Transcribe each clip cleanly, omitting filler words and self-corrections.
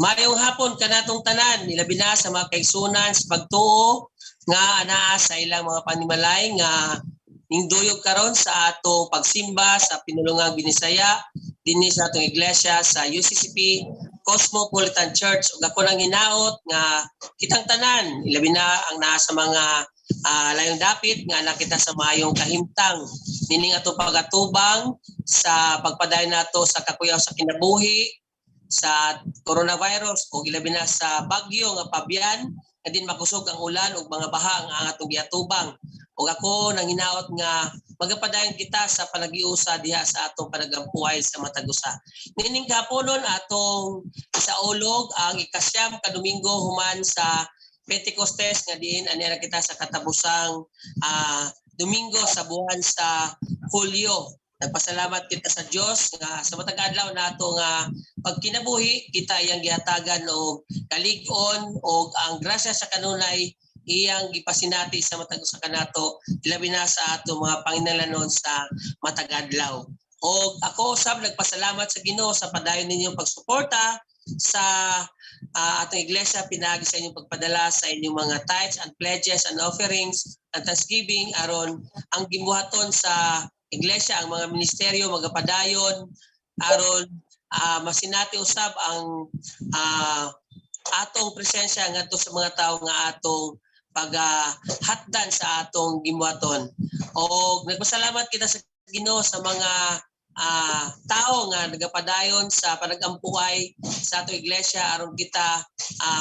Maayong hapon kanatong tanan, ilabi na sa mga kaigsunan sa pagtuo nga anaa sa ilang mga panimalay nga ningduyog karon sa atong pagsimba sa Pinulungang Binisaya dinhi sa atong iglesia sa UCCP Cosmopolitan Church. Ug ako nang hinaot nga kitang tanan, ilabi na ang naa sa mga layong dapit, nga nakita sa maayong kahimtang nining atong pagatubang sa pagpadayon nato sa kakuyaw sa kinabuhi sa coronavirus o ilabi na sa bagyo nga Fabian, nga din makusog ang ulan ug mga baha ang atong giatubang. Ug ako nang hinaot nga magapadayon kita sa panagiusa diha sa atong panagampuhay sa matag usa. Nining kahaponon, atong isaulog ang 9 ka Domingo human sa Pentecostes, nga diin ani na kita sa katapusang Domingo sa buwan sa Hulyo. Nagpasalamat kita sa Dios nga sa matag adlaw nato nga pagkinabuhi, kita iyang gihatagan og kalig-on og ang grasya sa kanunay iyang gipasinati sa matag usa kanato, ilabi na sa ato mga panginahanglanon sa matag adlaw. Og ako usab nagpasalamat sa Ginoo sa padayon ninyong pagsuporta sa atong iglesia pinaagi sa inyong pagpadala sa inyong mga tithes and pledges and offerings and thanksgiving, aron ang gibuhaton sa iglesia, ang mga ministeryo, magapadayon aron masinati usab ang atong presensya ngadto sa mga tawo nga atong paghatdan sa atong gibuhaton. Og nagpasalamat kita sa Ginoo sa mga tao nga nagapadayon sa panagampuay sa atong iglesia aron kita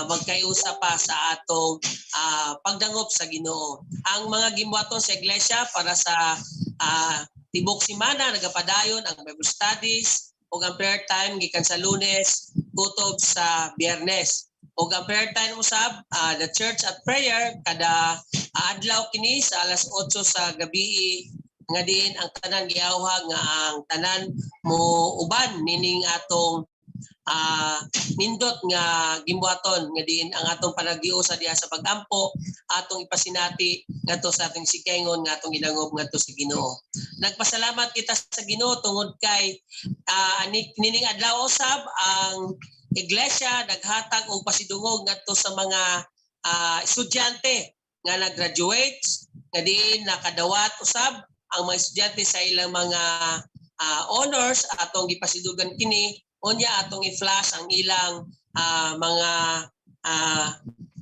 magkaiusa pa sa atong pagdangop sa Ginoo. Ang mga gibuhaton sa iglesia para sa tibok semana nagapadayon ang Bible studies ug ang prayer time gikan sa Lunes kutob sa Biyernes. Ug ang prayer time usab, the church at prayer, kada adlaw kini sa alas 8 sa gabi, nga diin ang tanan giawhag nga ang tanan mo uban nining atong nindot nga gimbuhaton, nga diin ang atong panagiusa diha sa pagampo atong ipasinati ngadto sa atong sikengon nga atong gidangop ngadto sa Ginoo. Nagpasalamat kita sa Ginoo tungod kay nining adlaw usab ang iglesia naghatag og pasidungog ngadto sa mga estudyante nga nag-graduate, nga diin nakadawat usab ang mga estudyante sa ilang mga honors. Atong gipasidugan kini, unya atong i-flash ang ilang mga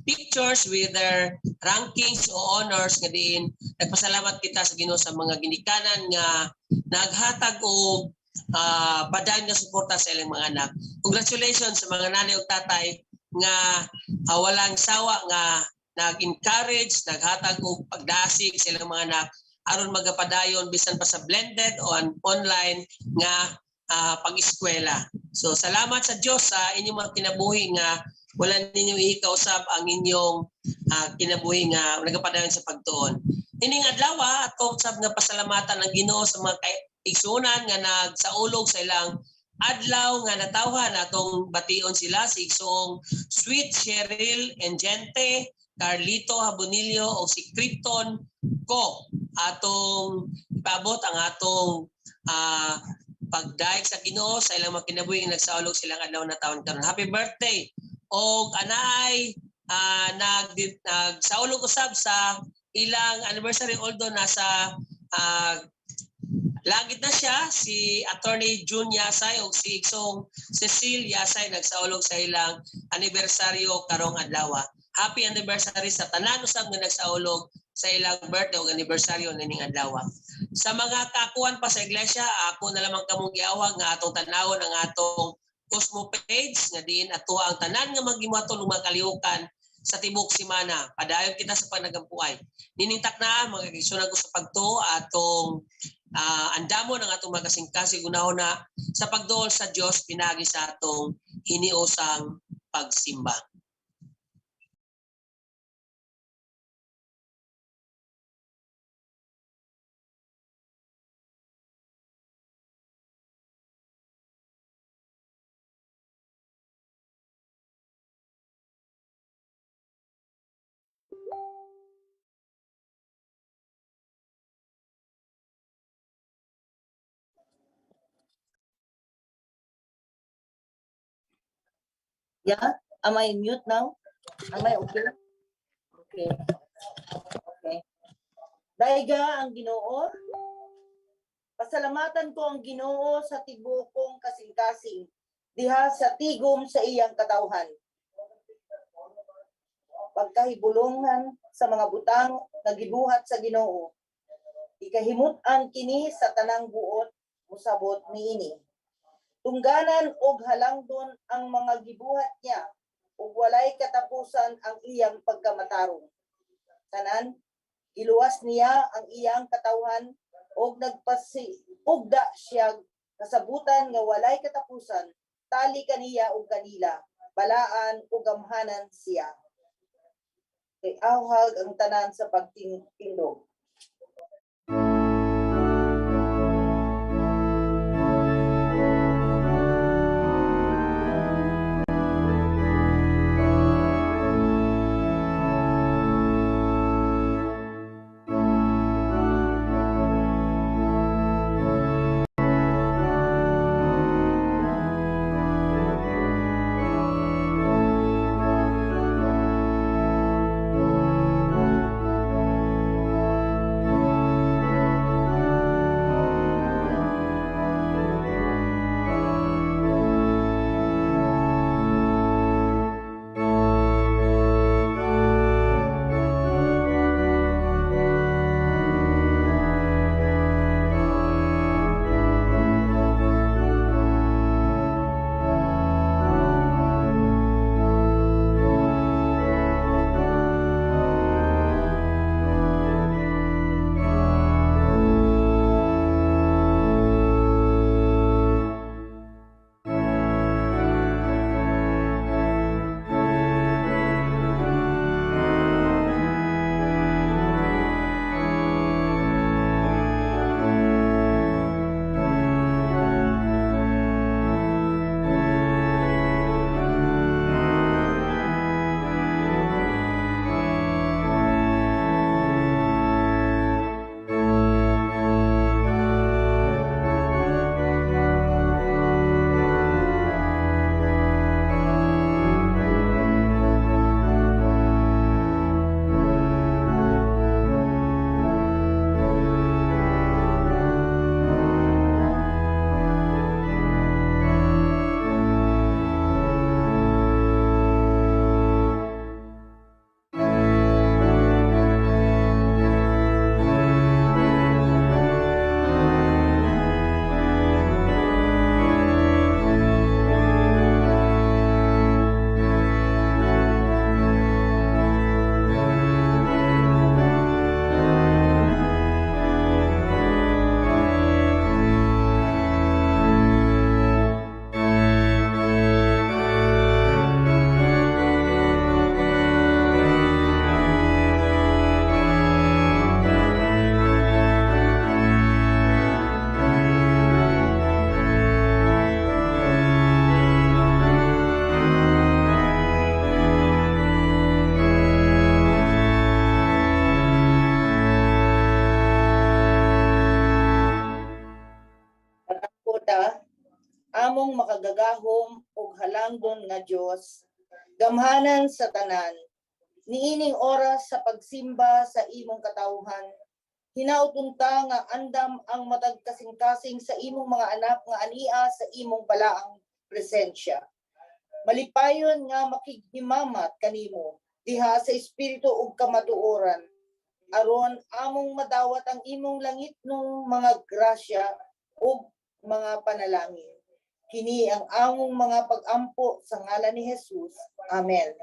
pictures with their rankings o honors, nga diin nagpasalamat kita sa Ginoo sa mga ginikanan nga naghatag og padayon nga suporta sa ilang mga anak. Congratulations sa mga nanay ug tatay nga walang sawa nga nag-encourage, naghatag og pagdasig sa ilang mga anak aron magapadayon bisan pa sa blended o online nga pag-eskwela. So salamat sa Dios sa inyong mga kinabuhi nga wala ninyo ihikausab ang inyong kinabuhi nga nagapadayon sa pagtuon. Ining adlaw ato sab nga pasalamatan ang Ginoo sa mga igsunan nga nagsaulog sa ilang adlaw nga natawhan. Atong bation sila, si Igsoong Sweet Cheryl Engente, Carlito Habonillo o si Krypton Ko. Atong ipaabot ang atong pagdaig sa Ginoo sa ilang mga kinabuhi nga nagsaulog silang adlaw na taon karon. Happy birthday! Og anaay nagsaulog usab sa ilang anniversary, although nasa langit na siya, si Attorney June Yasay o si Igsoong Cecil Yasay, nagsaulog sa ilang anibersaryo karong adlaw. Happy anniversary sa tanan usab nga nagsaulog sa ilang birthday o anibersaryo nining adlaw. Sa mga kakuan pa sa iglesia, ako na lamang kamong giawhag nga atong tanawon ang atong Cosmo page, nga diin ato ang tanan nga magimuhaton ug mga kalihukan sa tibok semana. Padayon kita sa panagampuay. Nining takna, mga kaigsuonan ko sa pagtuo, atong andamon ang atong makasingkasing hunahuna sa pagduol sa Dios pinagi sa atong hiniusang pagsimba. Yeah? Am I mute now? Am I okay? Okay. Daiga ang Ginoo. Pasalamatan ko ang Ginoo sa tibuok kong kasing-kasing diha sa tigom sa iyang katawhan. Pagkahibulongan sa mga butang nga gibuhat sa Ginoo. Ikahimut-an kini sa tanang buot musabot niini. Tungganan og halangdon ang mga gibuhat niya ug walay katapusan ang iyang pagkamatarong. Tanan, giluwas niya ang iyang katawhan og nagpasi-ugda siya kasabutan nga walay katapusan, tali kaniya og kanila, balaan ug gamhanan siya. Kay awhag ang tanan sa pagtindog. Ta, among makagagahom ug halangdon nga Dios, gamhanan sa tanan, niining oras sa pagsimba sa imong katawhan, hinaut unta nga andam ang matag kasing-kasing sa imong mga anak nga ania sa imong balaang presensya. Malipayon nga makighimamat kanimo diha sa espiritu ug kamatuoran, aron among madawat ang imong langitnong mga grasya ug mga panalangin. Kini ang among mga pag-ampo sa ngalan ni Jesus. Amen.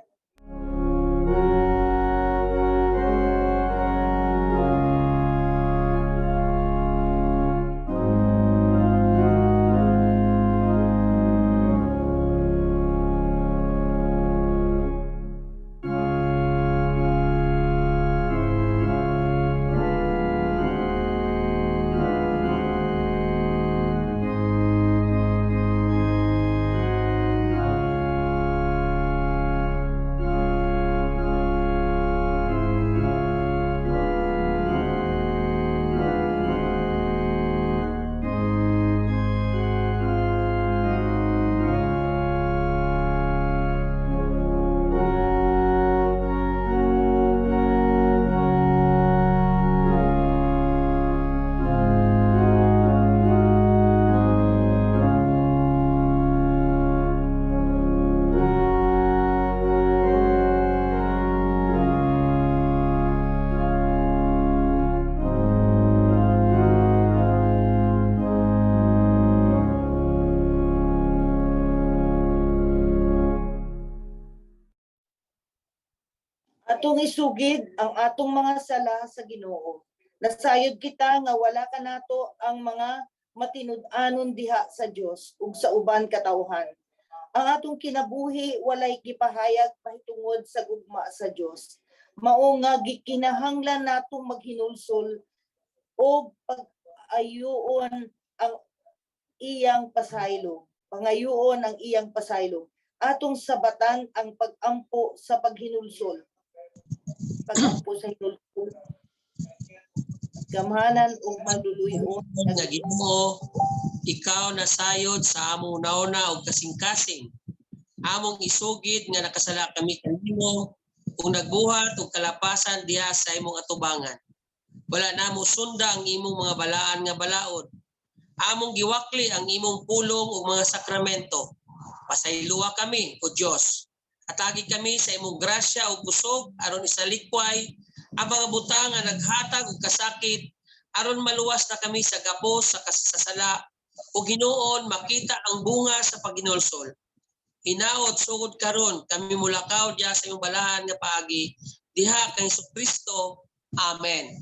Atong isugid ang atong mga sala sa Ginoo. Nasayod kita nga wala kanato ang mga matinud-anon diha sa Dios ug sa uban katawhan. Ang atong kinabuhi walay gipahayag mahitungod sa gugma sa Dios. Mao nga gikinahanglan natong maghinulsol og pag-ayuon ang iyang pasaylo. Pangayuon ang iyang pasaylo. Atong sabatan ang pag-ampo sa paghinulsol. Pag-ampo sa hinulsol. Gamhanan ug maduluyon Nga Ginoo, ikaw nasayod sa among nauna og kasing-kasing. Among isugid nga nakasala kami kanimo ug nagbuhat og kalapasan diha sa imong atubangan. Wala namo sunda ang imong mga balaan nga balaod. Among giwakli ang imong pulong ug mga sakramento. Pasayloa kami, O Dios. Hatagi kami sa imong grasya ug kusog aron isalikway ang mga butang nga naghatag og kasakit aron maluwas na kami sa gapos sa kasasala ug hinuon makita ang bunga sa paghinulsol. Hinaot sugod karon kami mulakaw diha sa imong balahan nga paagi diha kang Kristo. Amen.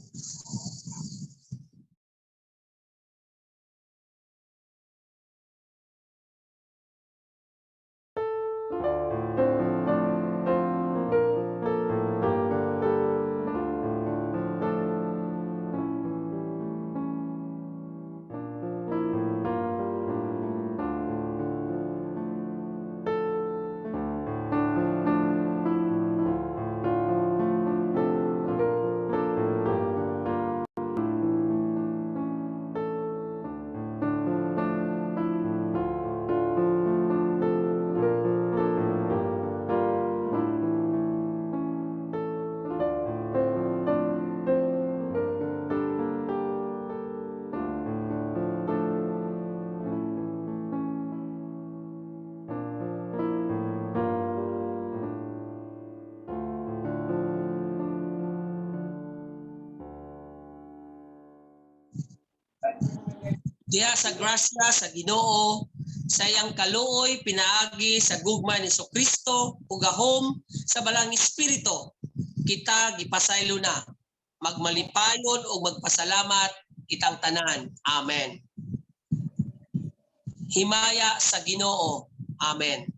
Diha sa grasya sa Ginoo, sa iyang kaluoy pinaagi sa gugma ni Kristo ug gahom sa balang espiritu, kita gipasaylo na magmalipayon ug magpasalamat kitang tanan. Amen. Himaya sa Ginoo. Amen.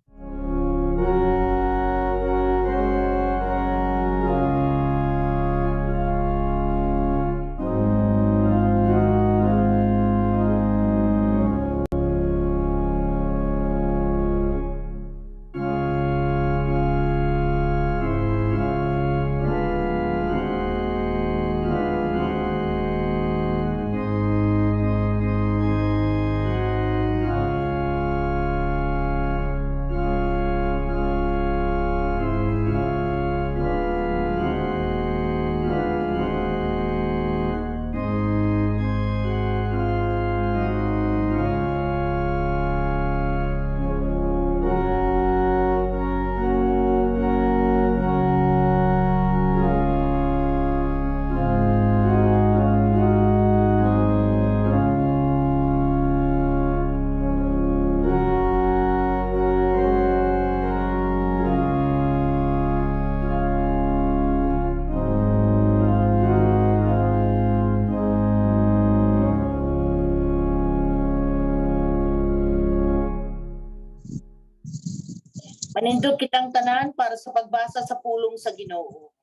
Manindot kitang tanan para sa pagbasa sa pulong sa Ginoo.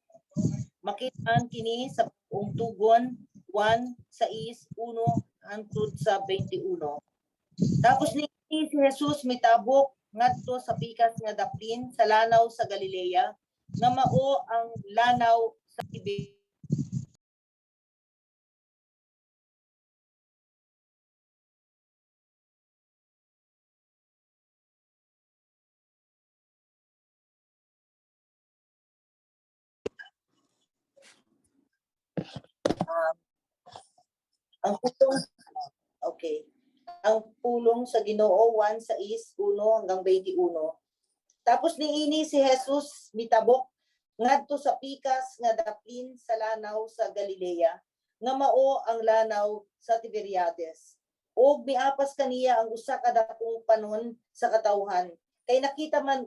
Makitaan kini sa buong tugon 1:6:1 hangtod sa 21. Tapos ni si Jesus mitabok ngadto sa pikas nga daplin sa lanaw sa Galilea nga mao ang lanaw sa Tiberias. Ang pulong, okay. Ang pulong sa Ginoo 1:6:1 hanggang 21. Tapos niini si Jesus mitabok ngadto sa pikas nga daplin sa lanaw sa Galilea nga mao ang lanaw sa Tiberiades. Og miapas kaniya ang usa ka dakong panon sa katawhan kay nakita man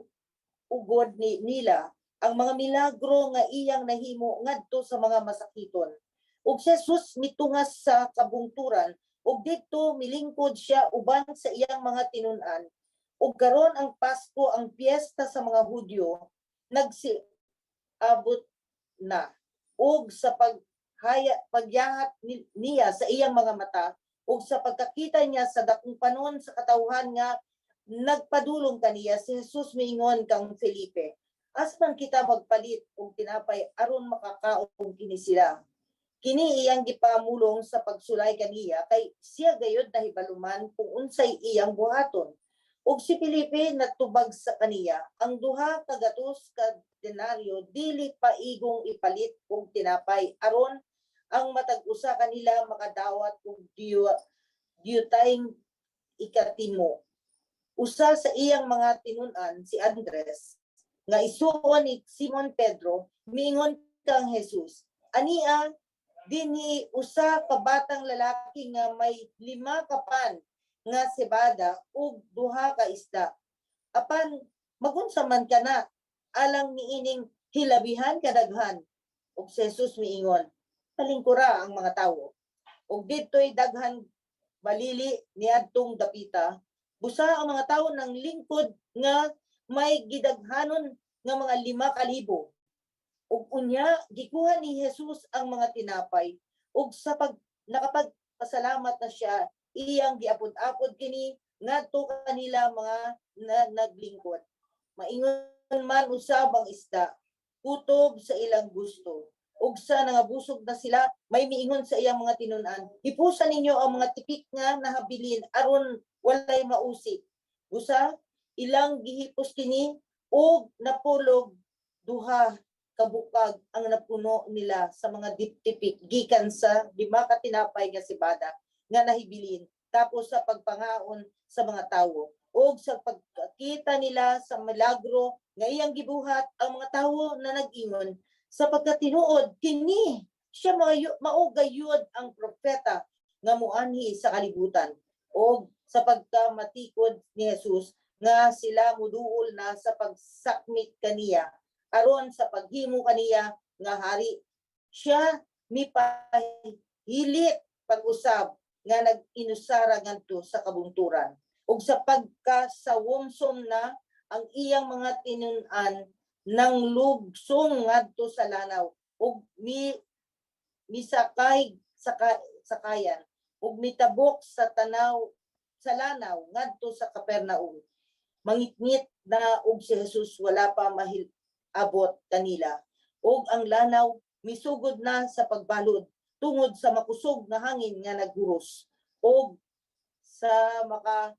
ugod ni nila Ang mga milagro nga iyang nahimo ngadto sa mga masakiton. Ug si Jesus mitungas sa kabungturan ug didto milingkod siya uban sa iyang mga tinun-an. Ug karon ang Pasko, ang piyesta sa mga Hudyo, nagsiabot na. Ug sa paghaya pagyahat niya sa iyang mga mata ug sa pagkakita niya sa dakong panon sa katawhan nga nagpadulong kaniya, si Jesus miingon kang Felipe, "Asa man kita magpalit og tinapay aron makakaon kini sila?" Kini iyang gipamulong sa pagsulay kaniya, kay siya gayud nahibaluman kung unsay iyang buhaton. Ug si Felipe natubag sa kaniya, "Ang 200 ka denaryo dili paigong ipalit og tinapay aron ang matag usa kanila makadawat og diyutayng ikatimo." Usa sa iyang mga tinun-an, si Andres, nga isuon ni Simon Pedro, miingon kang Jesus, "Ania dinhi usa ka batang lalaki nga may 5 ka pan nga sebada ug 2 ka isda. Apan magunsa man kana alang niining hilabihan kadaghan?" Ug si Jesus miingon, "Palingkura ang mga tawo." Ug didto'y daghan balili niadtong dapita. Busa ang mga tawo ng lingkod nga may gidaghanon nga mga 5,000. Ug unya gikuha ni Jesus ang mga tinapay ug sa pag nakapagpasalamat na siya, iyang giapod-apod kini ngadto kanila mga naglingkod. Maingon man usab ang isda, kutob sa ilang gusto. Ug sa nangabusog na sila, may miingon sa iyang mga tinun-an, "Hipusa ninyo ang mga tipik nga nahabilin aron walay mausik." Busa ilang gihipos kini ug napulog 2 ka bukag ang napuno nila sa mga tipik gikan sa 5 ka tinapay nga sebada nga nahibilin tapos sa pagpangaon sa mga tawo. Ug sa pagkakita nila sa milagro nga iyang gibuhat, ang mga tawo na nag-ingon, "Sapagkat tinuod kini siya mao gayud ang propeta nga muanhi sa kalibutan." Og sa pagkamatikod ni Jesus nga sila muduol na sa pagsakmit kaniya aron sa paghimo kaniya nga hari, siya mipahilit pag-usab nga nag-inusara ngadto sa kabungturan. Ug sa pagkasawomsom na, ang iyang mga tinun-an nang lugsong ngadto sa lanaw ug mi misakay sa sakayan ug mitabok sa tanaw sa lanaw ngadto sa Capernaum. Mangitngit na og si Jesus wala pa mahil-abot kanila, ug ang lanaw misugod na sa pagbalod tungod sa makusog nga hangin nga naghuros. Og sa maka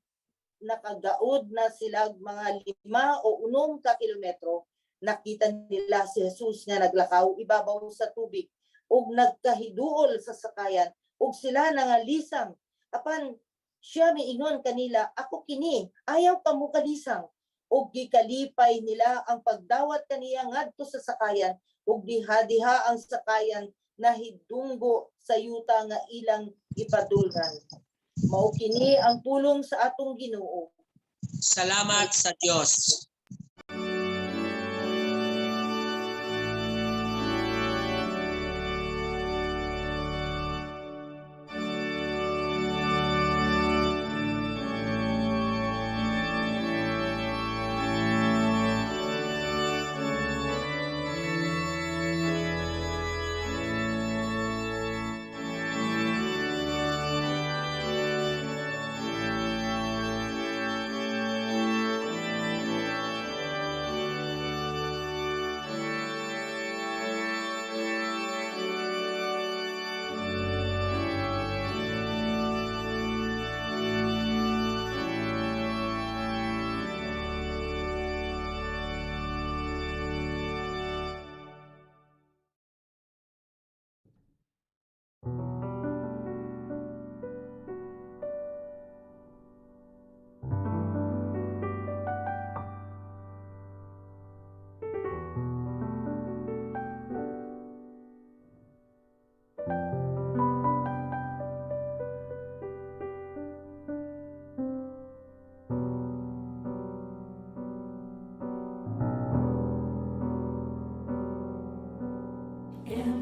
nakagaod na sila mga 5 o 6 ka kilometro, nakita nila si Jesus nga naglakaw ibabaw sa tubig ug nagkahiduol sa sakayan, ug sila nangalisang. Apan siya miingon kanila, "Ako kini, ayaw kamo kalisang." Ug gikalipay nila ang pagdawat kaniya ngadto sa sakayan, ug diha-diha ang sakayan nahidunggo sa yuta nga ilang gipadulngan. Mao kini ang pulong sa atong Ginoo. Salamat sa Dios.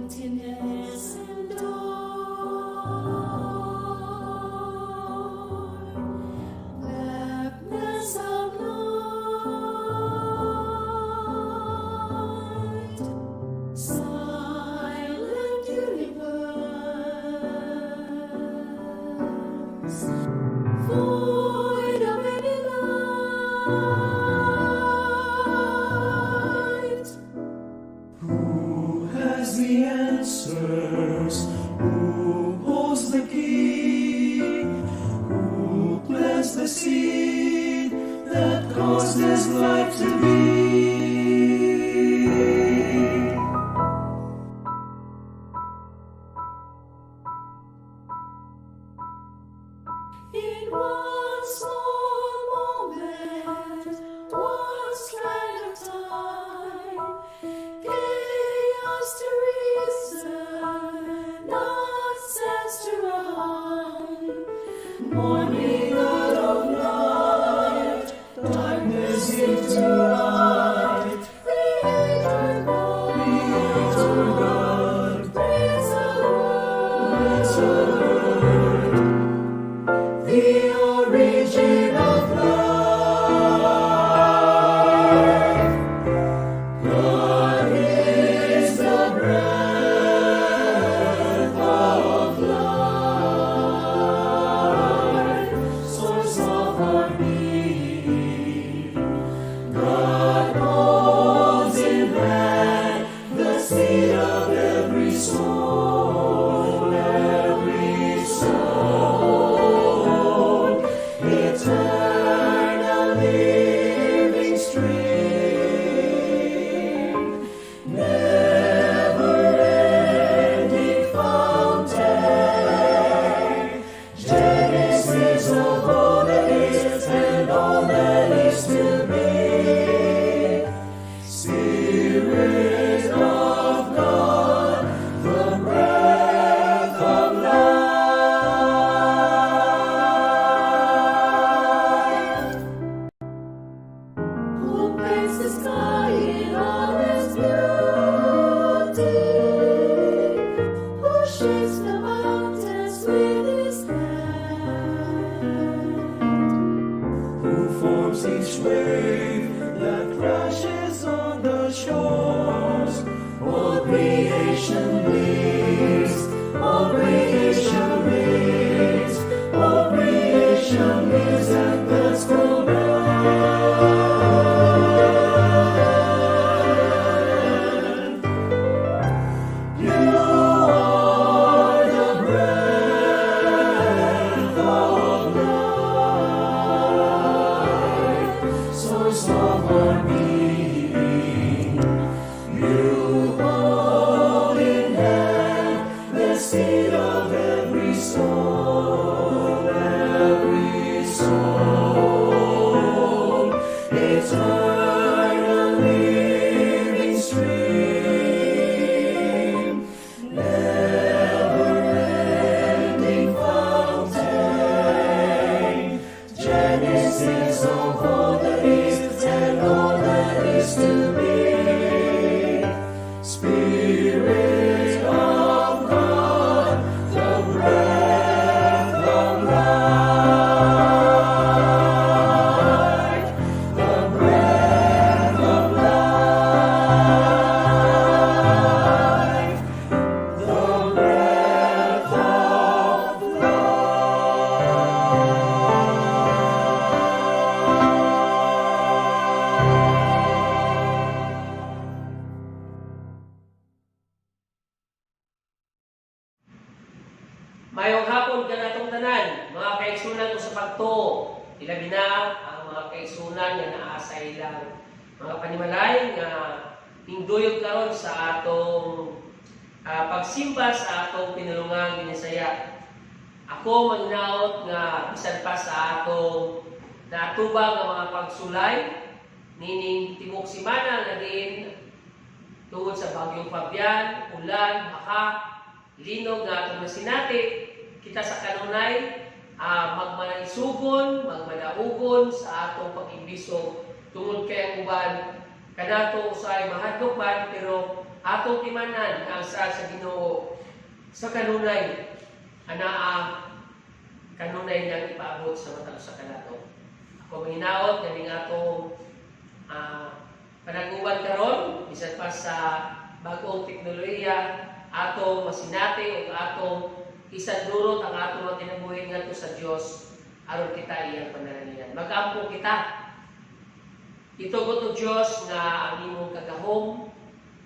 Emptiness and dark, blackness of night, silent universe, void of any light. Who has the answers? Who holds the key? Who plants the seed that causes life to be? In one small moment, one stride of time, chaos to reason, nonsense to rhyme. Morning out of night, darkness into light. Creator God, Creator God, Prince of Prince of Earth, the origin of life. God is the breath of life, source of our being. God holds in hand the seed of every soul, eternal living stream, never-ending fountain, genesis of all that is and all that is to be. Spirit of God, the breath of life. Who paints the sky in all its beauty? Who shapes the mountains with his hand? Who forms each wave that crashes on the shores? All creation lives, all creation lives, all creation lives at God's command. You are the breath of life, source of our being. You hold in hand the seed of every soul, eternal living stream, never-ending fountain, genesis of all that is and all that is to be. Spirit of God, the breath of life, the breath of life, the breath of Mayong hapon kanatong tanan, mga kaigsunan ko sa pagtuo. Ilabi na ang mga kaigsunan nga naa sa ilang mga panimalay nga ninduyog karon sa atong pagsimba sa atong pinulungang Binisaya. Ako manghinaot nga bisan pa sa atong naatubang nga mga pagsulay nining tibuok simana nga diin tungod sa Bagyong Fabian, ulan, baka, linog nga atong nasinati, kita sa kanunay magmanaisugon, magmalaugon sa atong pag-imbisog tungod kay ang uban Kanato usahay mahadlok man, pero atong timanan ang saad sa Ginoo sa kanunay anaa kanunay nang ipaabot sa matag usa kanato. Ako mahinaot nga ning atong panag-uban karon, bisan pa sa bag-ong teknolohiya, atong masinati ug atong isandurot ang atong mga kinabuhi ngadto sa Dios aron kita iyang panalanginan. Mag-ampo kita. Itugot o Dios nga ang imong kagahom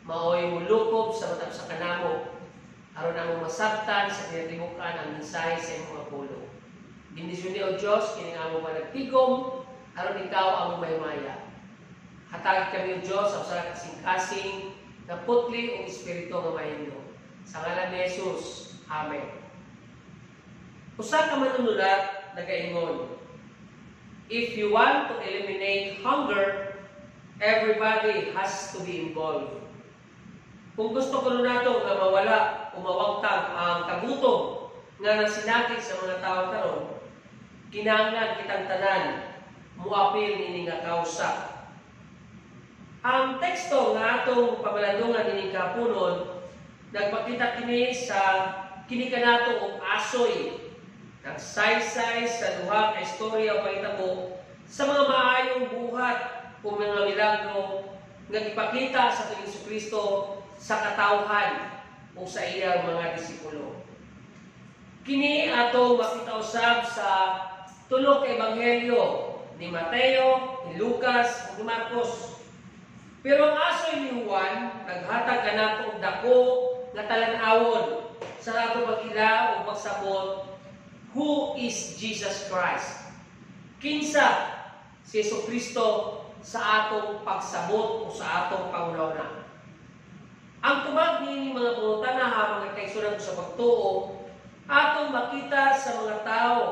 maoy mulukob sa matag usa kanamo aron among masabtan sa kinatibuk-an ang mensahe sa imong mga pulong. Bendisyon o Dios kining among panagtigom aron ikaw ang mahimaya. Hatagi kami, o Dios, sa usa ka kasing-kasing nga putli ug espiritu nga mahinlo. Sa ngalan ni Jesus. Amen. Usa ka manunulat nagaingon, "If you want to eliminate hunger, everybody has to be involved." Kung gusto kuno nato nga mawala o mawagtang ang kagutom nga nasinakit sa mga tao karon, kinahanglan kitang tanan muapil niini nga kausa. Ang teksto nga atong pamalandungan nining kapunon, nagpakita kini sa kini kanato og asoy nagsaysay sa duha ka istorya o pahitabo sa mga maayong buhat o mga milagro nga gipakita sa atong Kristo sa katawhan o sa iyang mga disipulo. Kini ato makita usab sa tulo ka ebanghelyo ni Mateo, ni Lucas, ug ni Marcos. Pero ang asoy ni Juan naghatag kanato og dako nga talan-awon sa ato pag-ila ug pagsabot who is Jesus Christ. Kinsa si Jesu Kristo sa atong pagsabot o sa atong panguna. Ang tubag niini mga pangutana, mga kaigsuonan ko sa pagtuo, atong makita sa mga tao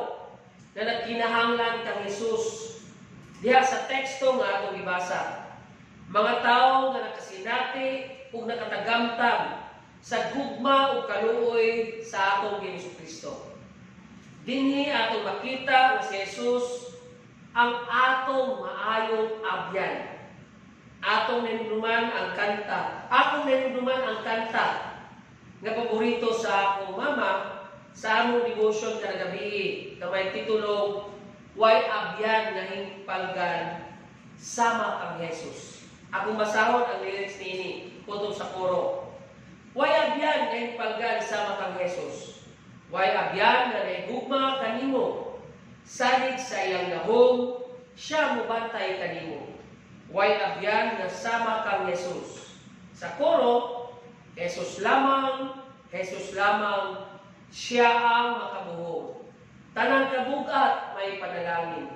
na nagkinahanglan kang Jesus. Diha sa teksto nga atong gibasa. Mga tao nga nakasinati ug nakatagamtam sa gugma ug kaluoy sa atong Ginoong Kristo. Dinhi atong makita nga si Jesus ang atong maayong abyan. Atong nahinumduman ang kanta. Akong nahinumduman ang kanta nga paborito sa akong mama sa among devotion kada gabi nga may titulong "Way Abyan nga Hingpalgan Sama kang Jesus". Akong basahon ang lyrics niini kutob sa koro. Way abyan nga hingpalgan sama kang Jesus. Way abyan nga nahigugma kanimo. Salig sa iyang gahom, siya mubantay kanimo. Way abyan nga sama kang Jesus. Sa koro, Jesus lamang, Jesus lamang, siya ang makabuhom. Tanang kabugat may panalangin,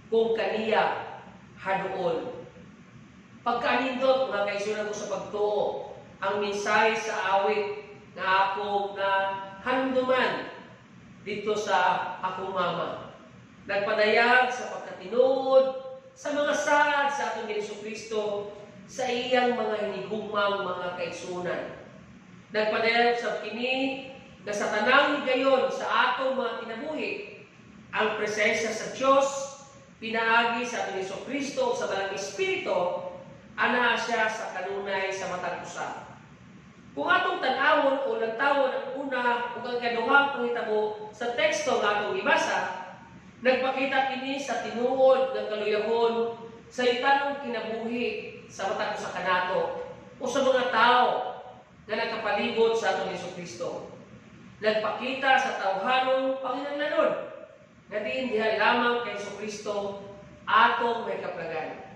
kung kaniya haduol. Pagkanindot, mga kaigsuonan ko sa pagtuo, ang mensahe sa awit na ako na handuman dito sa akong mama. Nagpadayag sa pagkatinuod sa mga saad sa atong Hesus Kristo sa iyang mga hinigugmang mga kaigsuonan. Nagpadayag sa kini na sa tanang higayon sa atong mga kinabuhi, ang presensya sa Diyos pinaagi sa atong Hesus Kristo sa Balang Espiritu, anaa siya sa kanunay sa matag usa. Kung atong tan-awon o lantawon ang una ug ang kaduhang panghitabo sa teksto nga atong gibasa, nagpakita kini sa tinuod nga kaluyahon sa itanong kinabuhi sa matag usa kanato o sa mga tao nga nagkapalibot sa atong Hesus Kristo. Nagpakita sa tawhanong panginahanglanon nga diin diha lamang kay Hesus Kristo atong may kaplagan.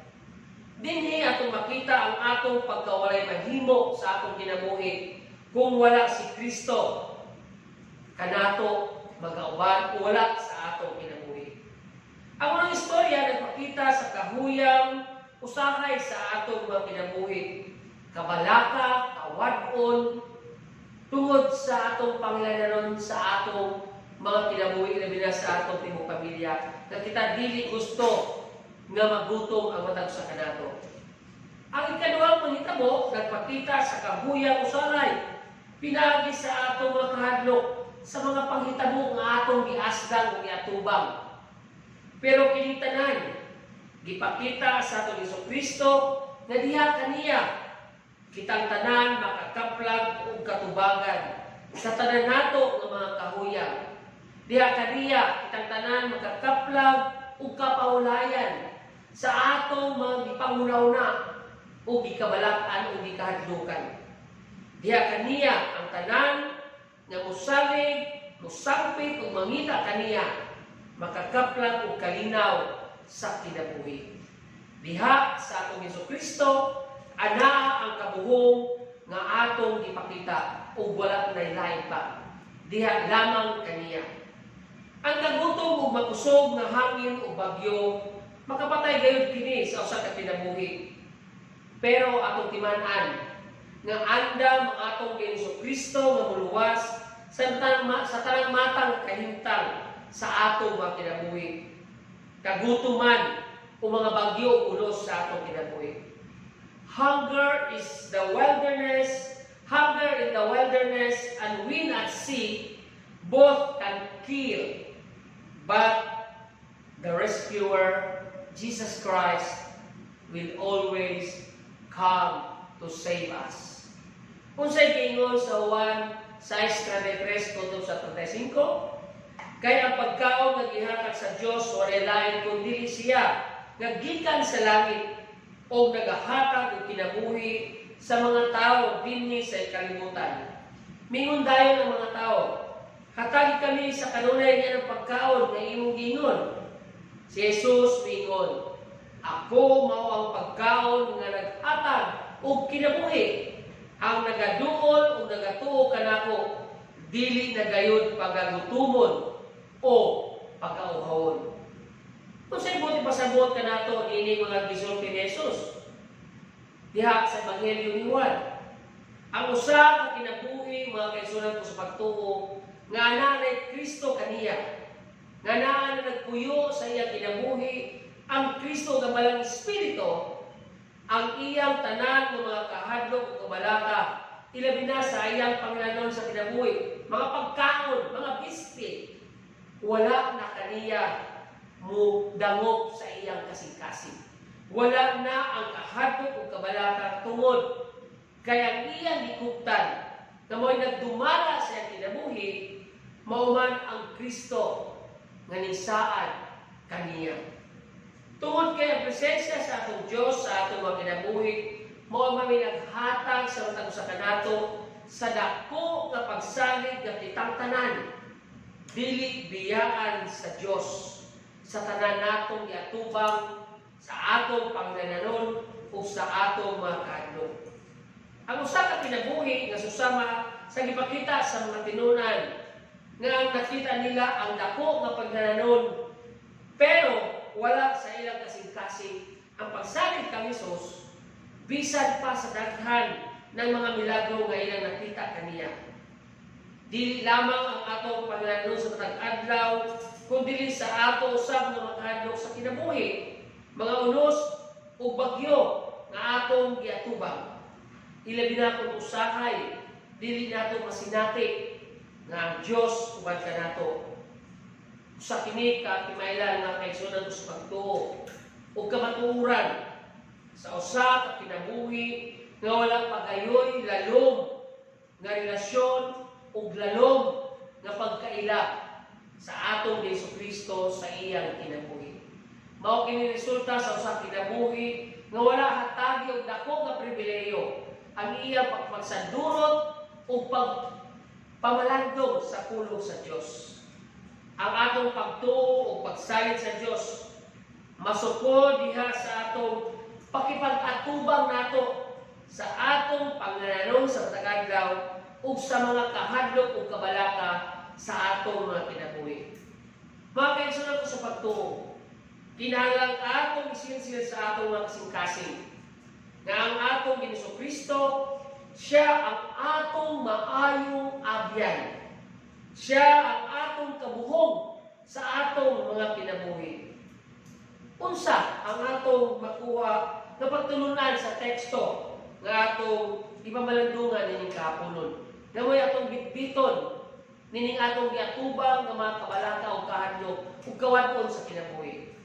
Dinhi atong makita ang atong pagkawalay mahimo sa atong kinabuhi kung wala si Kristo kanato magauban o wala sa atong kinabuhi. Ang unang istorya nagpakita sa kahuyang usahay sa atong mga kinabuhi. Kabalaka, kawad-on, tungod sa atong pangilanon sa atong mga kinabuhi, labi na sa atong tibuok pamilya, na kita dili gusto nga magutom ang matag usa kanato. Ang ikaduhang panghitabo nagpakita sa kahuyang usahay pinaagi sa atong mga kahadlok sa mga panghitabo nga atong giasdang o giatubang. Pero kini tanan gipakita sa atong Hesus Kristo nga Nga diha kaniya kitang tanan makakaplag og katubagan sa tanan nato nga mga kahuyang. Diha kaniya kitang tanan makakaplag og kapahulayan sa atong mga gipanghuna-huna o gikabalak-an o gikahadlukan. Diha kaniya ang tanan nga mosalig, mosangpit ug mangita kaniya makakaplag og kalinaw sa kinabuhi. Diha sa atong Hesus Kristo anaa ang kabuhong nga atong gipakita ug wala nay lain pa. Diha lamang kaniya. Ang kagutom ug makusog nga hangin o bagyo makapatay gayud kini sa usa ka kinabuhi. Pero atong timan-an nga andam ang atong Hesus Kristo nga muluwas sa tanang matang kahimtang sa atong mga kinabuhi. Kagutuman o mga bagyo o ulos sa atong kinabuhi. Hunger is the wilderness, hunger in the wilderness and wind at sea both can kill, but the rescuer, Jesus Christ, will always come to save us. Unsay giingon sa Juan 6:33 kutob sa 35? Kay ang pagkaon nga gihatag sa Dios walay lain kun dili siya nga gikan sa langit o nagahatag og kinabuhi sa mga tao dinhi sa kalibutan. Mingon dayon ang mga tao, "Hatagi kami sa kanunay niya ng pagkaon nga imong giingon." Si Jesus mingon, "Ako mao ang pagkaon nga naghatag og kinabuhi. Ang nagaduol o nagatuo kanako dili na gayud pagagutumon o pagauhawon." Unsay buot ipasabot kanato niini mga gisulti ni Jesus diha sa Ebanghelyo ni Juan? Ang usa ka kinabuhi, mga kaigsuonan ko sa pagtuo, nga naa Kristo kaniya, nga naa na nagpuyo sa iyang kinabuhi ang Kristo nga Balang Espiritu, ang iyang tanan ng mga kahadlok o kabalaka, ilabi na sa iyang Panginoon sa kinabuhi, mga pagkaon, mga bispi, wala na kaniya mo dangop sa iyang kasing-kasing. Wala na ang kahadlok o kabalaka tungod kay ang iyang gikuptan na mo'y nagdumala sa iyang kinabuhi, mao man ang Kristo nga nisaad kaniya. Tungod kay ang presensya sa atong Diyos sa atong mga kinabuhi, mao man may naghatag sa matag usa kanato sa dako nga pagsalig nga kitang tanan dili biyaan sa Dios sa tanan natong giatubang sa atong panginahanglanon ug sa atong mga kahadlok. Ang usa ka kinabuhi nga susama sa gipakita sa mga tinunan nga ang nakita nila ang dako nga pagdananon pero wala sa ilang kasing-kasing ang pagsalig kang Hesus bisan pa sa daghan ng mga milagro nga ilang nakita kaniya. Dili lamang ang atong panginahanglanon sa matag adlaw, kundi sa ato usab nga makahadlok sa kinabuhi, mga unos ug bagyo nga atong giatubang. Ilabi na kung usahay, dili nato masinati nga ang Dios uban kanato. Usa kini ka timaylan nga kaigsuonan ko sa pagtuo ug kamatuoran sa usa ka kinabuhi nga wala pagayoy lalom nga relasyon ug lalom nga pagkaila sa atong Hesus Kristo sa iyang kinabuhi. Mao kini resulta sa usa kinabuhi nga wala hatagi og dako nga pribilehiyo ang iyang pagpagsandurot ug pagpamalandong sa pulong sa Dios. Ang atong pagtuo ug pagsalig sa Dios masukod diha sa atong pakipag-atubang nato sa atong panginahanglanon sa matag adlaw ug sa mga kahadlok ug kabalaka sa atong mga kinabuhi. Mga kaigsuonan ko sa pagtuo, kinahanglan atong isilsil sa atong mga kasing-kasing nga ang atong Ginoong Kristo, siya ang atong maayong abyan. Siya ang atong kabuhong sa atong mga kinabuhi. Unsa ang atong makuha nga pagtulunan sa teksto nga atong ipamalandungan nining kahaponon? Nga mo'y atong bitbiton nining atong giatubang nga mga kabalaka o kahadlok ug kawadon sa kinabuhi.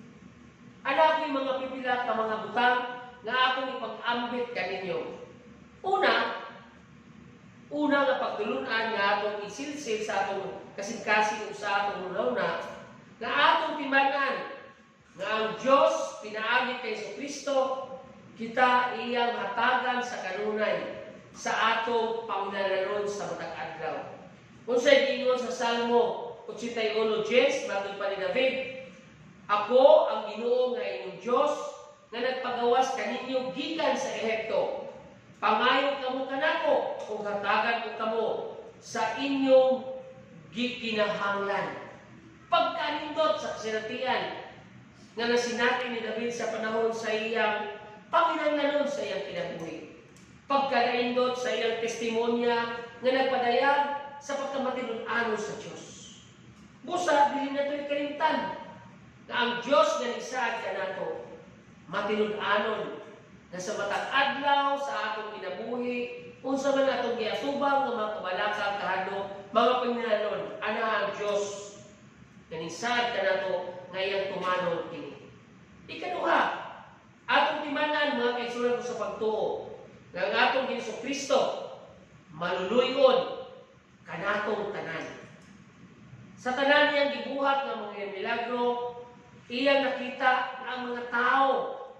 Ana ko'y mga pipila ka mga butang nga akong ipag-ambit kaninyo. Una, una nga pagtulunan nga atong isilsil sa atong kasing-kasing ug sa atong hunahuna nga atong timan-an nga ang Dios pinaagi kay Kristo kita iyang hatagan sa kanunay sa atong panginahanglanon sa matag adlaw. Unsay giingon sa Salmo 81:10 matod pa ni David, "Ako ang Ginoo nga inyong Dios nga nagpagawas kaninyo gikan sa Ehipto. Pangayo kamo kanako ug hatagan ko kamo sa inyong gikinahanglan." Pagkanindot sa kasinatian nga nasinati ni David sa panahon sa iyang panginahanglanon sa iyang kinabuhi. Pagkanaindot sa iyang testimonya nga nagpadayag sa pagkamatinud-anon sa Dios. Busa, dili nato ikalimtan na ang Dios nga nisaad kanato matinud-anon na sa matag adlaw sa atong kinabuhi, unsa man atong giatubang nga mga kabalaka, kahadlok, mga panginahanglanon, ana ang Dios nga nisaad kanato nga iyang tumanon kini. Ikaduha, atong timan-an, mga kaigsuonan ko sa pagtuo, nga ang atong Ginoong Kristo maluluyon kanatong tanan. Sa tanan niyang gibuhat nga mga milagro, iyang nakita na ang mga tao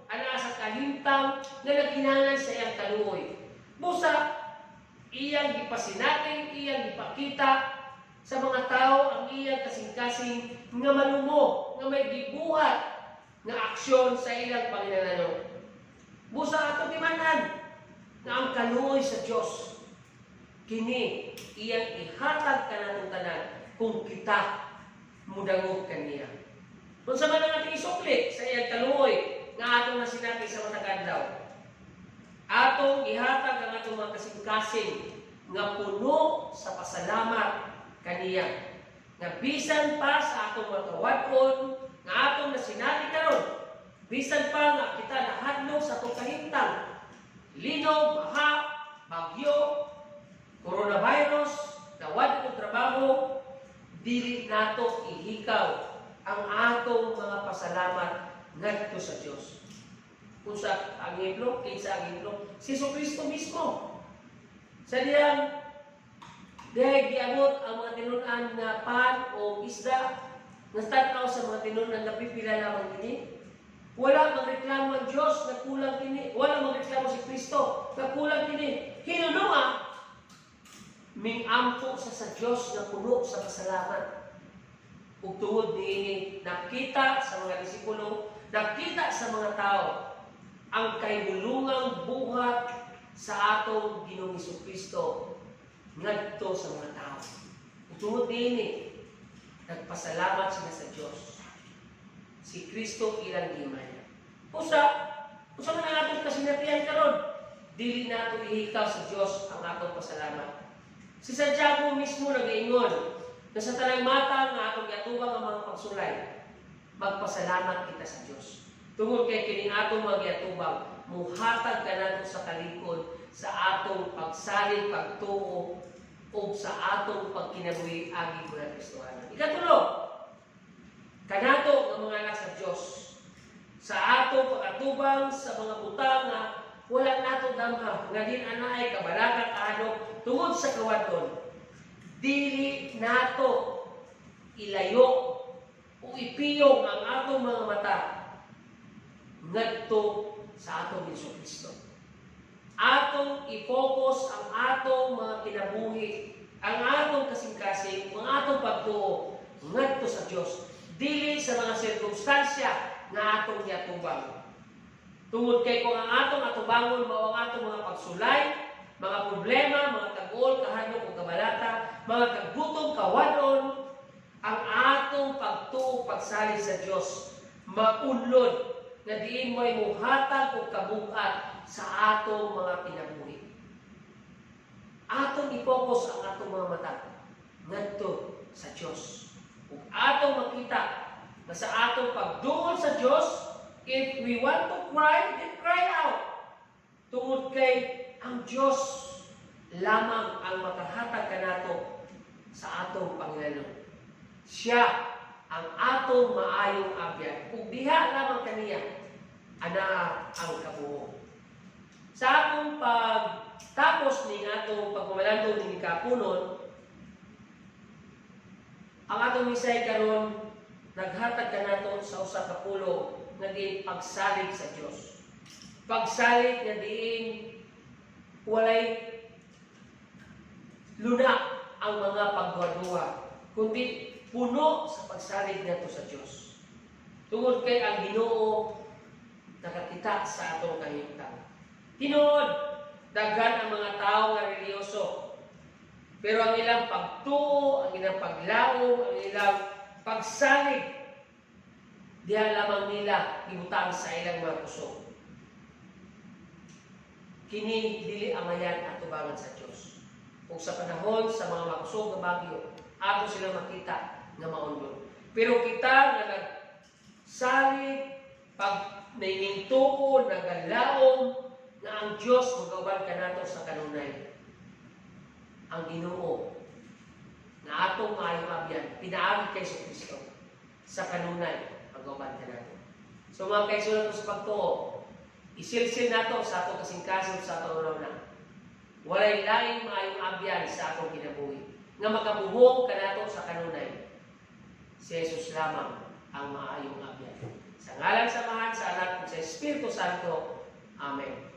anaa sa kahimtang nga nagkinahanglan sa iyang kaluoy. Busa, iyang gipasinati, iyang gipakita sa mga tao ang iyang kasing-kasing nga malumo, nga may gibuhat nga aksyon sa ilang panginahanglanon. Busa, atong timan-an na ang kaluoy sa Dios kini iyang ihatag kanatong tanan kung kita mudangog kaniya. Unsa man ang ating isukli sa iyang kaluoy nga atong nasinati sa matag adlaw? Atong ihatag ang atong mga kasing-kasing nga puno sa pasalamat kaniya. Nga bisan pa sa atong mga kawad-on nga atong nasinati karon, bisan pa nga kita nahadlok sa atong kahimtang, linog, baha, bagyo, coronavirus, nawad og trabaho, dili nato ihikaw ang atong mga pasalamat ngadto sa Dios. Unsa ang ehemplo, kinsa ang ehemplo? Si Kristo mismo. Sa diyang dahil giabot ang mga tinunan nga pan o isda, natan-aw sa mga tinunan nga pipila lamang kini. Wala magreklamo ang Diyos na kulang kini. Wala magreklamo si Kristo na kulang kini. Hinunua, mingampo sa Diyos na puno sa pasalamat. Ug tungod niini, nakita sa mga disipulo, nakita sa mga tao ang kahibulungang buhat sa atong Ginoong Kristo ngadto sa mga tao. Ug tungod niini, nagpasalamat sila sa Diyos. Si Kristo ilang gihimaya. Usa, usa man ang atong kasinatian karon, dili nato ihikaw sa Diyos ang atong pasalamat. Si Santiago mismo nagaingon na sa tanang mata nga atong giatubang ang mga pagsulay, magpasalamat kita sa Diyos. Tungod kay kining atong mga giatubang, muhatag kanato sa kalikod sa atong pagsalig, pagtuo o sa atong pagkinabuhi agi mga Kristohanon. Ikatulo, kanato nga mga anak sa Diyos, sa atong pag-atubang sa mga butang nga wala nato damha, nga din anaay kabalaka, kahadlok tungod sa kawadon, dili nato ilayo o ipiyong ang atong mga mata ngadto sa atong Hesus Kristo. Atong i-focus ang atong mga kinabuhi, ang atong kasing-kasing, ang atong pagtuo ngadto sa Dios, dili sa mga sirkumstansya nga atong giatubang. Tungod kay kung ang atong atubangon mao ang atong mga pagsulay, mga problema, mga kaguol, kahadlok ug kabalaka, mga kagutom, kawadon, ang atong pagtuo, pagsalig sa Dios maunlod nga diin mo'y muhatag og kabugat sa atong mga kinabuhi. Atong i-focus ang atong mga mata ngadto sa Dios. Ug atong makita na sa atong pagduol sa Dios, if we want to cry, then cry out. Tungod kay ang Dios lamang ang makahatag kanato sa atong Panginoon. Siya ang atong maayong abyan. Ug diha lamang kaniya Anaa ang kabuo. Sa akong pagtapos ni atong pagpamalandong ni kapunon, ang atong misay karon naghatag kanato sa usa ka pulong nga diin pagsalig sa Dios. Pagsalig nga diin walay luna ang mga pagduha, kundi puno sa pagsalig nato sa Dios. Tungod kay ang Ginoo nakakita sa atong kahimtang. Tinuod, daghan ang mga tao nga relihiyoso. Pero ang ilang pagtuo, ang ilang paglaom, ang ilang pagsalig, diha lamang nila gibutang sa ilang mga kusog. Kini dili amayan at tubangan sa Dios. Ug sa panahon sa mga makusog nga bagyo, ato sila makita nga maundon. Pero kita nga nagsalig, pag nainingtuo, nagalaom, nga ang Dios magauban kanato sa kanunay. Ang Ginoo na atong maayong abyan, pinaagi kay Kristo sa kanunay magauban kanato. So mga kaigsuonan sa pagtuo, isilsil nato sa atong kasingkasing, sa atong una. Walay laing maayong abyan sa atong kinabuhi nga makabuhong kanato sa kanunay. Si Jesus lamang ang maayong abyan. Sa ngalan sa Amahan, sa Anak, ug sa Espiritu Santo. Amen.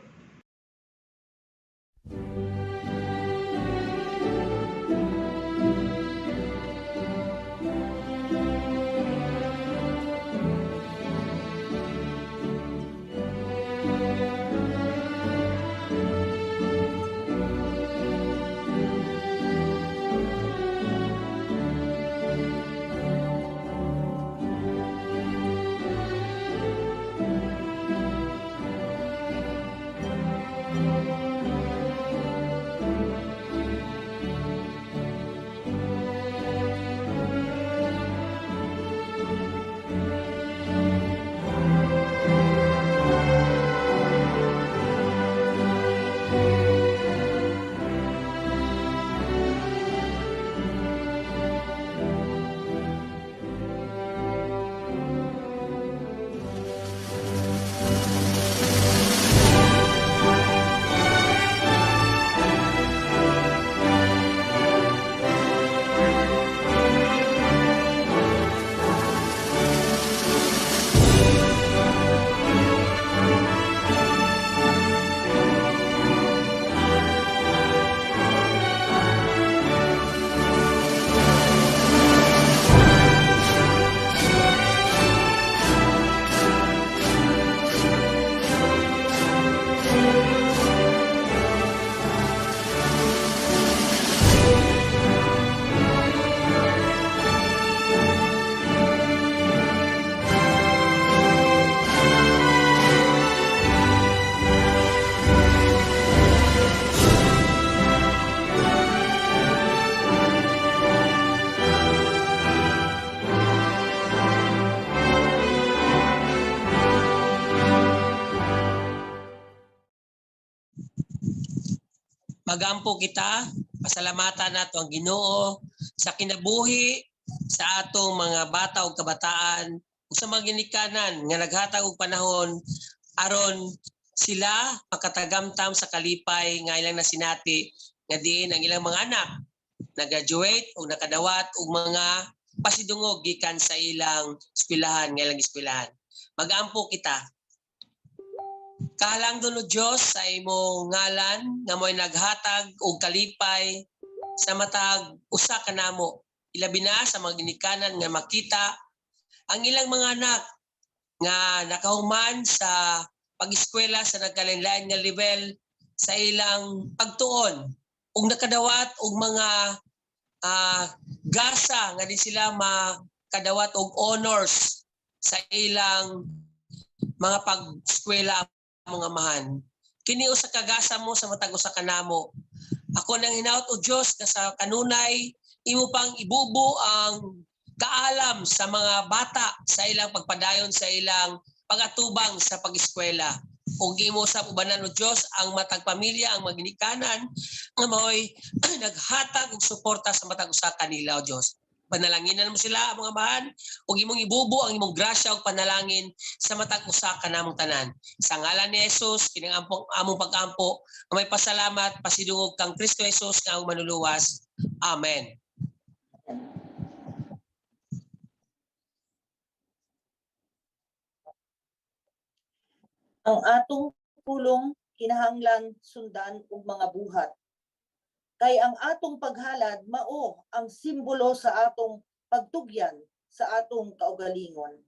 Magampo kita, pasalamatan nato ang Ginoo sa kinabuhi sa atong mga bata ug kabataan ug sa mga ginikanan nga naghatag og panahon aron sila makatagamtam sa kalipay nga ilang nasinati nga diin ang ilang mga anak nag-graduate o nakadawat og mga pasidungog gikan sa ilang eskwelahan nga ilang eskwelahan. Magampo kita. Kahalangdon o Dios sa imong ngalan nga mo'y naghatag og kalipay sa matag usa kanamo, ilabi na sa mga ginikanan nga makita ang ilang mga anak nga nakahuman sa pag-eskwela sa nagkalain-lain nga level sa ilang pagtuon ug nakadawat og mga gasa nga di sila makadawat og honors sa ilang mga pag-eskwela, mga amahan. Kini usa ka gasa mo sa matag usa kanamo. Ako nang hinaot o Dios nga sa kanunay imo pang ibubo ang kaalam sa mga bata sa ilang pagpadayon sa ilang pagatubang sa pag-eskwela. Ug imo sa ubanan o Dios ang matag pamilya, ang maginikanan nga maoy naghatag og suporta sa matag usa kanila o Dios. Panalanginan mo sila, among Amahan, ug imong ibubo ang imong grasya ug panalangin sa matag usa ka namong tanan. Sa ngalan ni Jesus, kining ampong among pag-ampo, nga may pasalamat, pasidungog kang Kristo Jesus nga among manluluwas. Amen. Ang atong pulong kinahanglan sundan og mga buhat. Kay ang atong paghalad mao ang simbolo sa atong pagtugyan sa atong kaugalingon.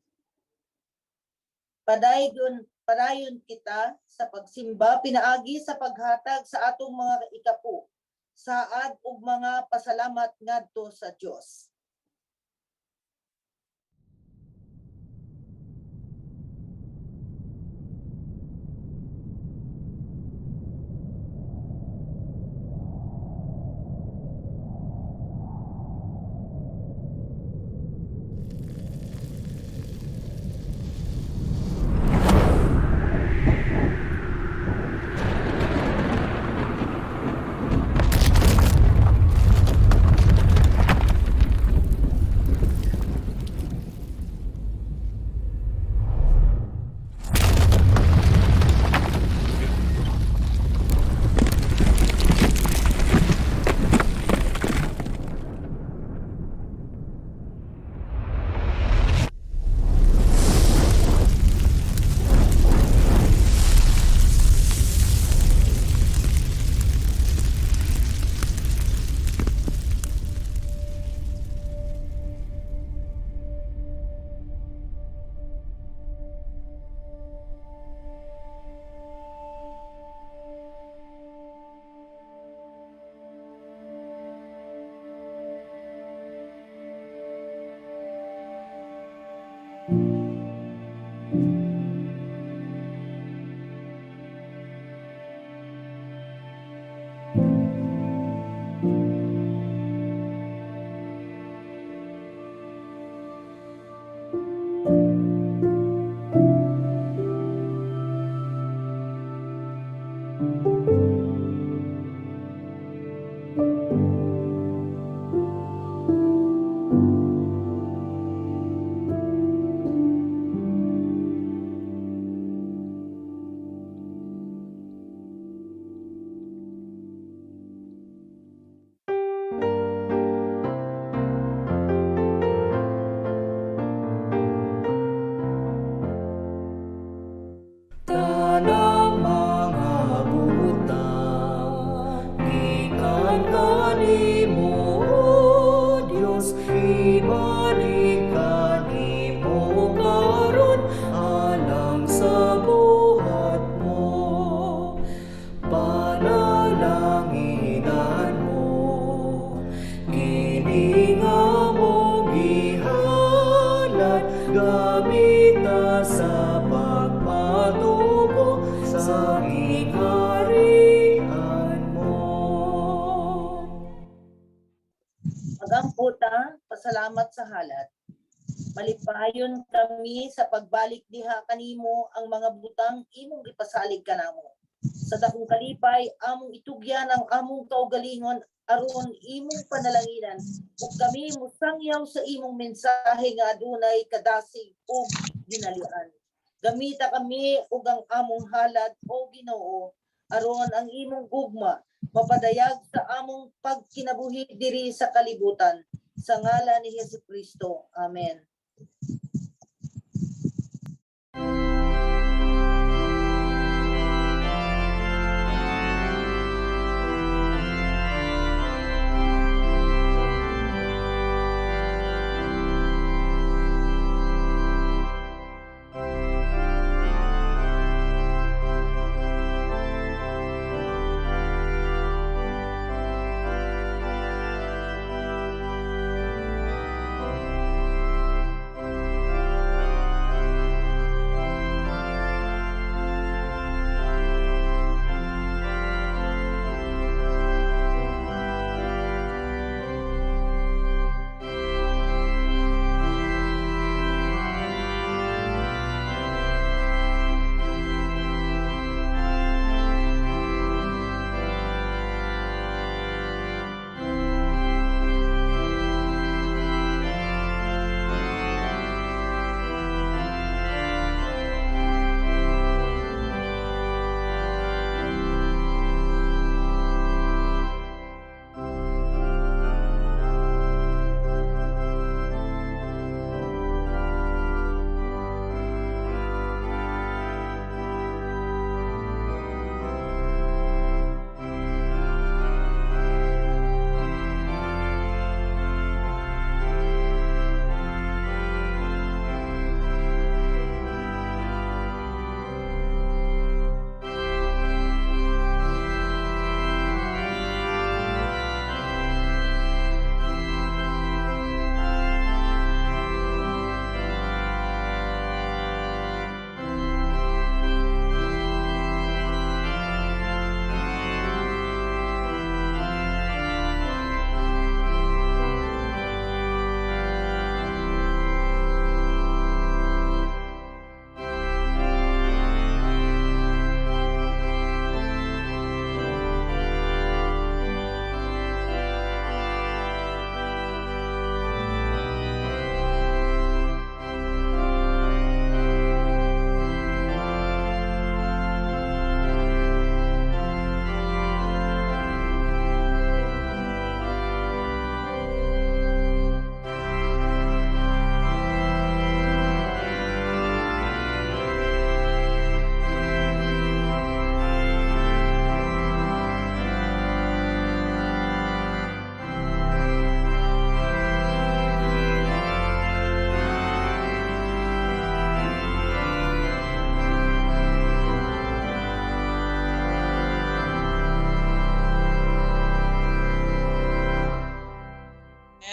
Padayon kita sa pagsimba pinaagi sa paghatag sa atong mga ikapu, saad ug mga pasalamat ngadto sa Dios. Tanang mga butang gikan kanimo, O Dios, ibalik kanimo karon alang sa buhat mo. Panalanginan mo, kini nga mo gihalad, gamita sa pagpatubo sa gingharian mo. Magampo ta, pasalamat sa halad. Malipayon kami sa pagbalik diha kanimo ang mga butang imong gipasalig kanamo. Sa dakong kalipay, among itugyan ang among kaugalingon aron imong panalanginan ug kami mosangyaw sa imong mensahe nga adunay kadasig ug ginalian. Gamita kami ug ang among halad, o Ginoo, aron ang imong gugma mapadayag sa among pagkinabuhi diri sa kalibutan. Sa ngalan ni Hesukristo. Amen.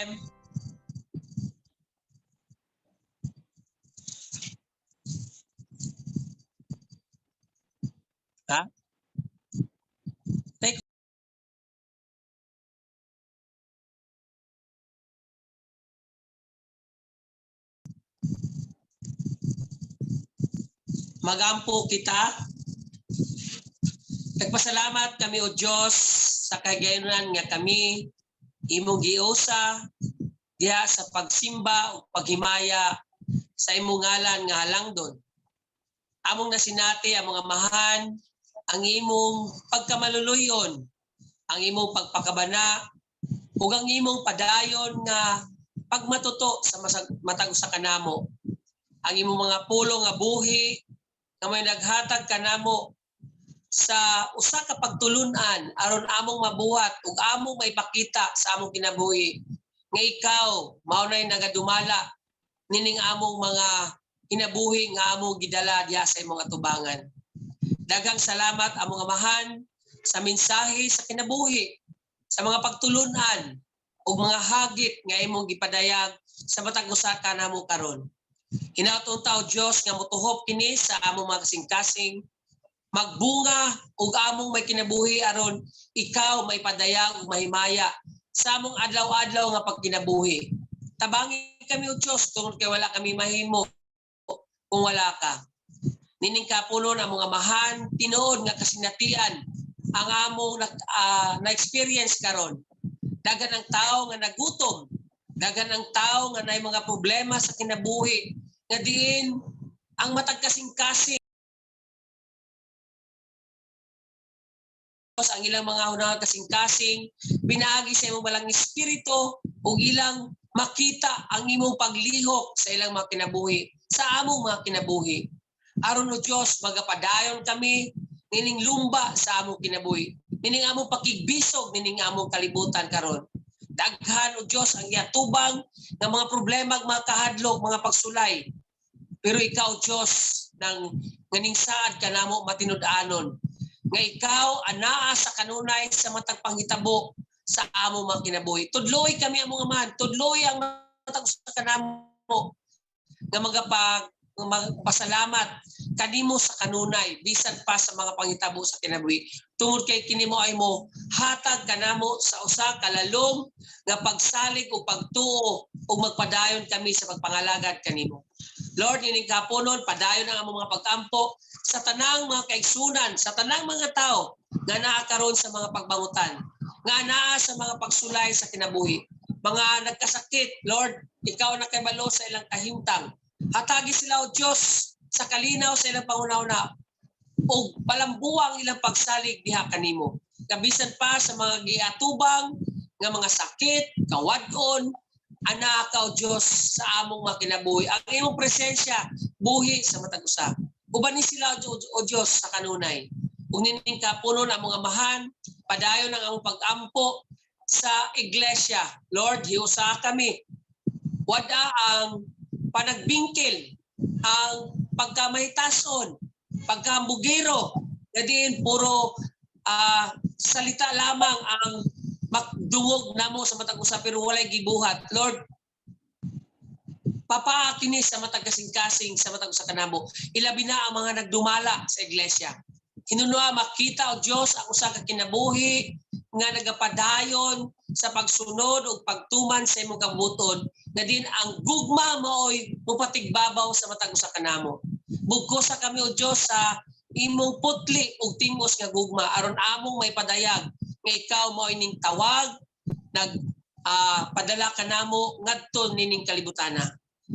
M. Ha? Take. Magampo kita. Nagpasalamat kami, O Diyos, sa kagayonan nga kami imong giusa diha sa pagsimba o paghimaya sa imong ngalan nga halangdon. Among nasinati ang mga mahan, ang imong pagkamaluluyon, ang imong pagpakabana, ug ang imong padayon nga pagmatuto sa matag usa kanamo. Ang imong mga pulong nga buhi nga may naghatag kanamo sa usa ka pagtulun-an aron among mabuhat ug among maipakita sa among kinabuhi nga ikaw mao nay nagadumala nining among mga kinabuhi nga among gidala diha sa imong atubangan. Daghang salamat, among Amahan, sa mensahe sa kinabuhi, sa mga pagtulun-an ug mga hagit nga imong gipadayag sa matag usa kanamo karon. Hinaot unta, O Dios, nga motuhop kini sa among mga kasing-kasing, magbunga ug among may kinabuhi aron ikaw maipadayag ug mahimaya sa among adlaw-adlaw nga pagkinabuhi. Tabangi kami, O Dios, tungod kay wala kami mahimo kung wala ka. Nining kapunon, ang mga amahan, tinuod nga kasinatian ang among na-experience karon. Daghan ang tao nga nagutom, daghan ang tao nga naay mga problema sa kinabuhi, nga diin ang matag kasing-kasing ang ilang mga hunahang kasing-kasing pinaagi sa imong Balang Espiritu ug ilang makita ang imong paglihok sa ilang mga kinabuhi, sa among mga kinabuhi. Aron, O Dios, magapadayon kami nining lumba sa among kinabuhi, nining among pakigbisog nining among kalibutan karon. Daghan, O Dios, ang giatubang nga mga problema, mga kahadlok, mga pagsulay, pero ikaw, Dios, nang nganing saad kanamo matinud-anon nga ikaw anaa sa kanunay sa matag panghitabo sa among mga kinabuhi. Tudloy kami, among Amahan, tudloy ang matag usa kanamo nga magapasalamat kanimo sa kanunay bisan pa sa mga panghitabo sa kinabuhi. Tungod kay kini mo ay mo hatag kanamo sa usa ka lalom nga pagsalig o pagtuo ug magpadayon kami sa pagpangalagad kanimo. Lord, ining kaponon, padayon ang among mga pagkampo sa tanang mga kaigsunan, sa tanang mga tao nga naa karon sa mga pagbangutan, nga naa sa mga pagsulay sa kinabuhi. Mga nagkasakit, Lord, ikaw nakabalo sa ilang kahimtang. Hatagi sila, O Diyos, sa kalinaw sa ilang pangunauna o palambuang ilang pagsalig diha kanimo. Kabisan pa sa mga giatubang nga mga sakit, kawad-on, anaa ka, O Diyos, sa among mga kinabuhi. Ang imong presensya, buhi sa matag usa. Uban ni sila, O Diyos, sa kanunay. Ug nining kapunon, ang mga amahan, padayon ang among pag-ampo sa iglesia. Lord, hiusa kami. Wada ang panagbingkil, ang pagkamahitason, pagkambugero, na diin puro salita lamang ang magdungog namo sa matag usa pero walay gibuhat. Lord, papaakini sa matag kasing-kasing sa matag usa kanamo. Ilabi na ang mga nagdumala sa iglesia. Hinunua makita, o Dios, ang usa ka kinabuhi nga nagapadayon sa pagsunod ug pagtuman sa imong kabuton na din ang gugma maoy mupatigbabaw sa matag usa kanamo. Bugkosa kami, O Dios, sa imong putli ug tingos nga gugma aron among may padayag nga ikaw mao ining tawag nag padala kanamo ngadto nining kalibutana.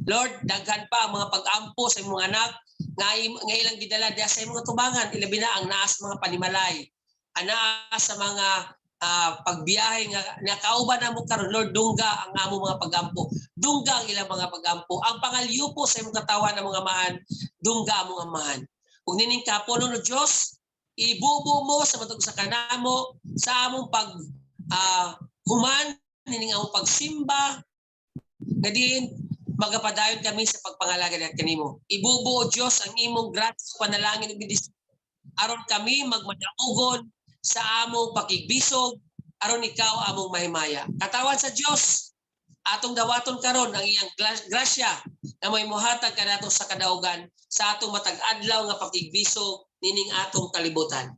Lord, daghan pa ang mga pag-ampo sa imong anak nga ilang gidala diha sa imong tubangan, ilabi na ang naa sa mga panimalay, anaa sa mga pagbiyahe nga nakauban namo karon. Lord, dungga ang among mga pagampo, dungga ang ilang mga pagampo, ang pangalyupo sa imong katawan ng mga amahan, dungga among amahan. Ug nining kapunon, o Dios, ibubo mo sa matag sa kanamo sa among pag human nining among pagsimba nga diin magapadayon kami sa pagpangalagad at kanimo. Ibubo, O Dios, ang imong gratis panalangin ug bendisyon aron kami magmadaugon sa among pakigbisog aron ikaw among mahimaya. Katawan sa Dios, Atong dawaton karon ang iyang grasya na may muhatag kanato sa kadaugan sa atong matag adlaw nga pakigbiso nining atong kalibutan.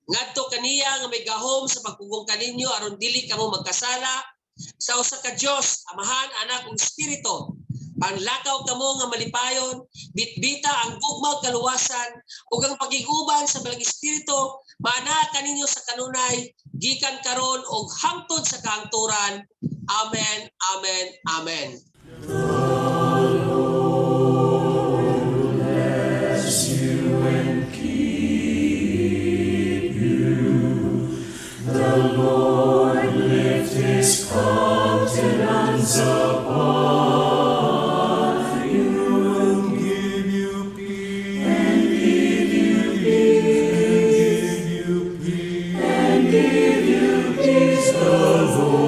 Ngadto kaniya nga may gahom sa pagpugong kaninyo aron dili kamo magkasala sa usa ka Dios, Amahan, Anak ug Espiritu. Panlakaw kamo nga malipayon, bitbita ang gugma ug kaluwasan ug ang pakig-uban sa Balaang Espiritu maanaa kaninyo sa kanunay gikan karon ug hangtod sa kahangturan. Amen. Amen. Amen. Bless you and keep you. The Lord lift his countenance upon you and give you peace. And give you peace. And give you peace. And give you peace. The Lord